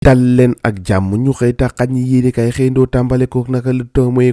dal leen ak jàmm ñu xëy taxañ ñi yéenekaay xëyndoo tàmbale kook naka le Témoin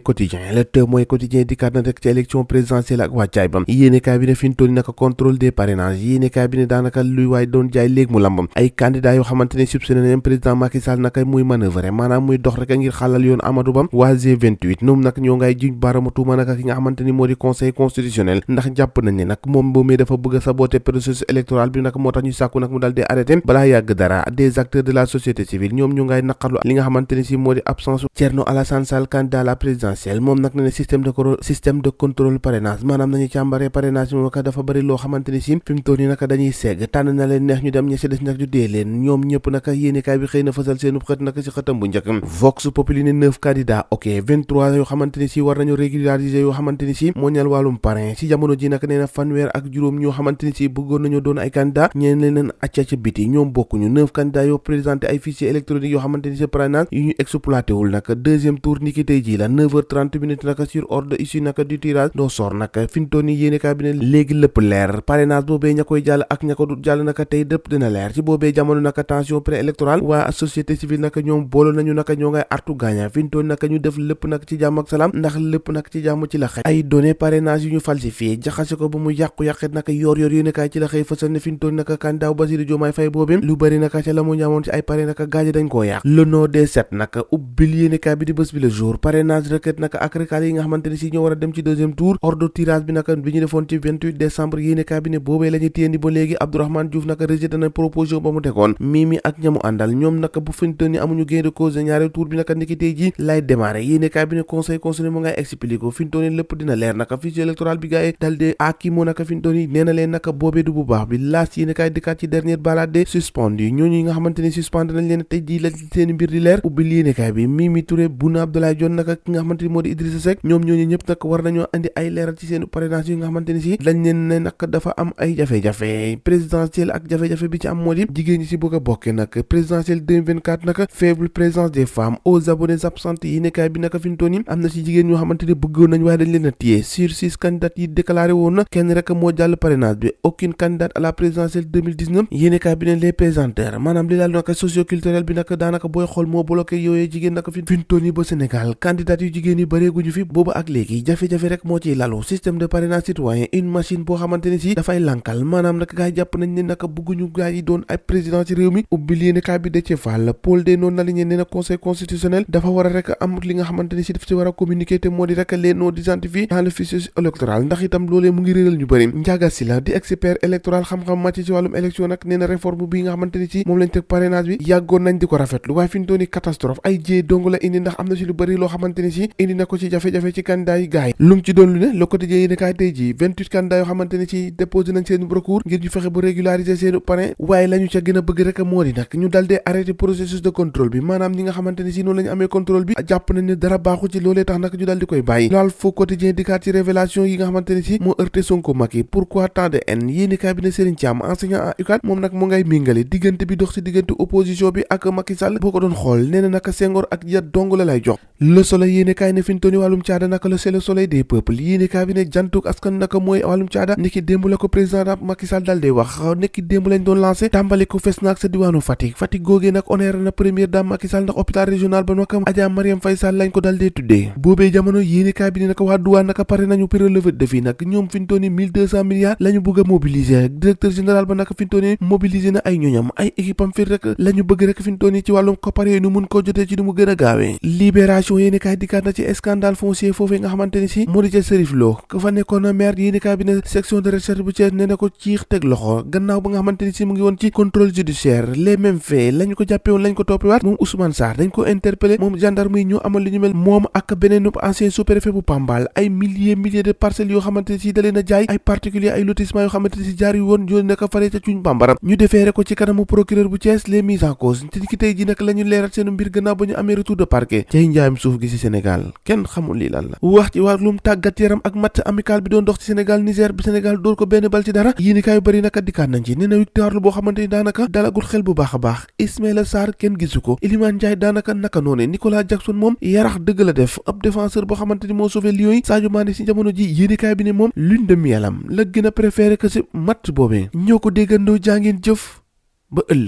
quotidien dikkaat na rek ci élection présidentielle ak wàccaay bam yéenekaay bi ne fi ñu toll naka contrôle des parrainages yéenekaay bi ne daanaka luy waay doon jaay léegi mu lambam ay candidat yoo xamante ne soupçonné nañ président Macky Sall naka muy manœuvre maanaam muy dox rek ngir xàllal yoon Amadou Ba waa G28 ñoom nag ñoo ngay juñ baaraamu tuuma naka ki nga xamante ni moo di conseil constitutionnel ndax jàpp nañ ne nag moom boomee dafa bëgg a saboter processus électoral bi nag moo tax ñu sàkku nag mu dal di arrêté balaa yàgg dara des acteurs de la société ñoom ñu ngay naqarlu li nga xamante ni si moo di absence Thierno Alassane Sall candidat à la présidentielle moom nag ne ne système de contrôle parrainage maanaam nañu càmbaree parrainage bi naka dafa bëri loo xamante ni si fi mu toll nii naka dañuy segg tànn na leen neex ñu dem ña si des nag ñu dee leen ñoom ñëpp naka yéenekaay bi xëy na fësal seenu xët naka si xëtam bu njëkk Vox Populi ne 9 candidats ok 23 yoo xamante ni si war nañu régulariser yoo xamante ni si moo ñal wàllum parrain si jamono ji naka nee na fanweer ak juróom ñoo xamante ni si bëggoon nañoo doon ay candidat ñeen leen acca ca biti ñoom bokkuñu 9 candidats yoo présenté ay fichier électronique yoo xamante ni si parrainage yu ñu exploité wul nag deuxième tour ni ki tey jii la 9h30 minutes naka sur ordre issu naka du tirage doo sor naka fi mu toll nii yéenekaay bi ne léegi lépp leer parrainage boobee ña koy jàll ak ña ko du jàll naka tey dëpp dina leer ci boobee jamono naka tension préélectorale waa société civile naka ñoom boolo nañu naka ñoo ngay artu gaaña fi mu toll naka ñu def lépp nag ci jàmm ak salaam ndax lépp nag ci jàmm ci la xëy ay données parrainage yu ñu falsifié jaxase ko ba mu yàqu-yàqet naka yor yéenekaay ci la xëy fësal ne fi mu toll naka candidat Bassirou Diomaye Faye boobee lu bëri naka ca la mu ñamoon ci ay parrain naka gaaja dañ koo yàq le nom des sept naka ubbil yéenekaay bi di bés bi le jour parrainage requête naka ak recalé yi nga xamante ni si ñoo war a dem ci deuxième tour ordre tirage bi naka bi ñu defoon ci 28 décembre yéenekaay bi ne boobee la ñu téyendi ba léegi Abdourahmane Diouf naka rejeté na proposition ba mu tegoon Mimi ak ñamu àndal ñoom naka bu fintoon ni amuñu gain de cause ñaari tour bi naka niki tey ji lay démarré yéenekaay bi ne conseil constitutionnel mu ngay expliqué ko fintoon ni lépp dina leer naka fichier électoral bi gaay dal de aki moo naka fintoon ni nee na leen naka boobee du bu baax bi laas yéenekaay dikkaat ci dernière balade suspendu ñooñu nga xamante ni suspendre nañ leen tey ji la seen mbir di leer ubbil yéenekaay bi Mimi Touré Boun Abdallah Dionne naka ki nga xamante ni moo di Idrissa Seck ñoom ñooñu ñëpp nag war nañoo andi ay leeral ci seen parrainage yi nga xamante ni si lañ leen ne nag dafa am ay jafe-jafe présidentielle ak jafe-jafe bi ci am moo di jigéen ñi si bëgg a bokke nag présidentielle 2024 naka faible présence des femmes aux abonnés absentes yéenekaay bi naka fi mu toll nii am na si jigéen ñoo xamante ni bëggoon nañ waaye dañ leen a téye sur 6 candidats yi déclaré woon na kenn rek moo jàll parrainage bi aucune candidate à la présidentielle 2019 yéenekaay bi ne les présenteurs maanaam li daal naka socioculturel bi naka daanaka booy xool moo bloqué yooyee jigéen naka fi mu toll nii ba Sénégal candidat yu jigéen yi bareeguñu fi boobu ak léegi jafe-jafe rek moo ciy lalu système de parrainage citoyen une machine boo xamante ni si dafay lankal maanaam nag gaa yi jàpp nañ ne naka bëgguñu gaa yi doon ay président ci réew mi ubbil yéenekaay bi Déthié Fall Paul de noonu na li ñeen ne na conseil constitutionnel dafa war a rek am li nga xamante ni si daf ci war a communiquer te moo di rek les noms d'identifiés dans le fichier électoral ndax itam loolee mu ngi réeral ñu bëri Ndiaga Sylla di expert électoral xam-xam màcc ci wàllum élection nag nee na réforme bi nga xamante ni si moom lañ teg parrainage bi yàggoon nañ di ko rafetlu waaye fi ñu doon catastrophe ay jee dong la indi ndax am na si lu bëri loo xamante ni si indi na ko ci jafe-jafe ci candidat yi gaay lu mu ci doon lu ne Le Quotidien yi nekkaay tey jii 28 candidats yoo xamante ni ci déposé nañ seen recours ngir ñu fexe ba régulariser seen parrain waaye la ñu ca gën a bëgg rek moo di nag ñu dal dee arrêté processus de contrôle bi maanaam ñi nga xamante ni si noonu la ñu amee contrôle bi jàpp nañ ne dara baaxu ci loolee tax nag ñu dal di koy bàyyi laal faux Quotidien dikkaat ci révélation yi nga xamante ni si moo heurté Sonko Macky pourquoi tant de haine yéenekaay bi ne Serigne Thiam enseignant à UCAD moom nag mu ngay méngale diggante bi dox ci diggante opposition bi ak Macky Sall boo ko doon xool nee na naka Senghor ak Yat dong la lay jox Le Soleil yéenekaay ne fi ñu toll nii wàllum caada naka la c'est le soleil des peuples yéenekaay bi ne jantuk askan naka mooy wàllum caada niki démb la ko président Macky Sall dal dee wax niki démb lañ doon lancé tàmbali ko fes naag sa diwaanu Fatick googee nag honoré na première dame Macky Sall ndax hôpital régional ba naka Adja Mariam Faye Sall lañ ko dal dee tuddee boobee jamono yéenekaay bi ne naka waa douane naka pare nañu prélevé de défi nag ñoom fi ñu toll nii 1200 milliards la ñu bëgg a mobiliser directeur général ba naka fi ñu toll nii mobiliser na ay ñoñam ay équipe am fi rek la ñu bëgg rek fi ñu toll nii ci wàllum koppar yooyu nu mun koo jotee ci nu mu gën a gaawee libération yéenekaay dikkaat na ci scandale foncier foofee nga xamante ni si moo di ca Serif Lo ka fa nekkoon maire yéenekaay bi ne section de recherche bu Thiès nee na ko ciix teg loxo gannaaw ba nga xamante ni si mu ngi woon ci contrôle judiciaire les mêmes faits lañu ko jàppee woon lañ ko toppiwaat moom Ousmane Sarr dañ ko interpellé moom gendarme yi ñoo amal li ñu mel moom ak beneen ancien sous-préfet bu Pambal ay milliers de parcelles yoo xamante ni si da leen a jaay ay particulier ay lotissement yoo xamante ni si jaar yu woon yoo nekk fare ca cuñ bambara ñu defeere ko ci kanamu procureur bu Thiès les mises en cause te ki tey ji nag la ñu leeral seen mbir gannaaw ba ñu amee retour de parquet cay njaayam suuf gi ci Sénégal kenn xamul lii lan la wax ci wàllum tàggat yaram ak match amical bi doon dox ci Sénégal Niger bi Sénégal dóor ko benn bal ci dara yéenekaay yu bëri naka dikkaat nañ ci nee na victoire la boo xamante ni daanaka dalagul xel bu baax a baax Ismaïla Sarr kenn gisu ko Iliman Ndiaye daanaka naka noone Nicolas Jackson moom yarax dëgg la def ab défenseur boo xamante ni moo sauvé Lions yi Sadio Mané ci jamono ji yéenekaay bi ne moom lune de mielam la gën a préféré que ci match boobee ñoo ko déggandoo jàngeen jëf ba ëllëg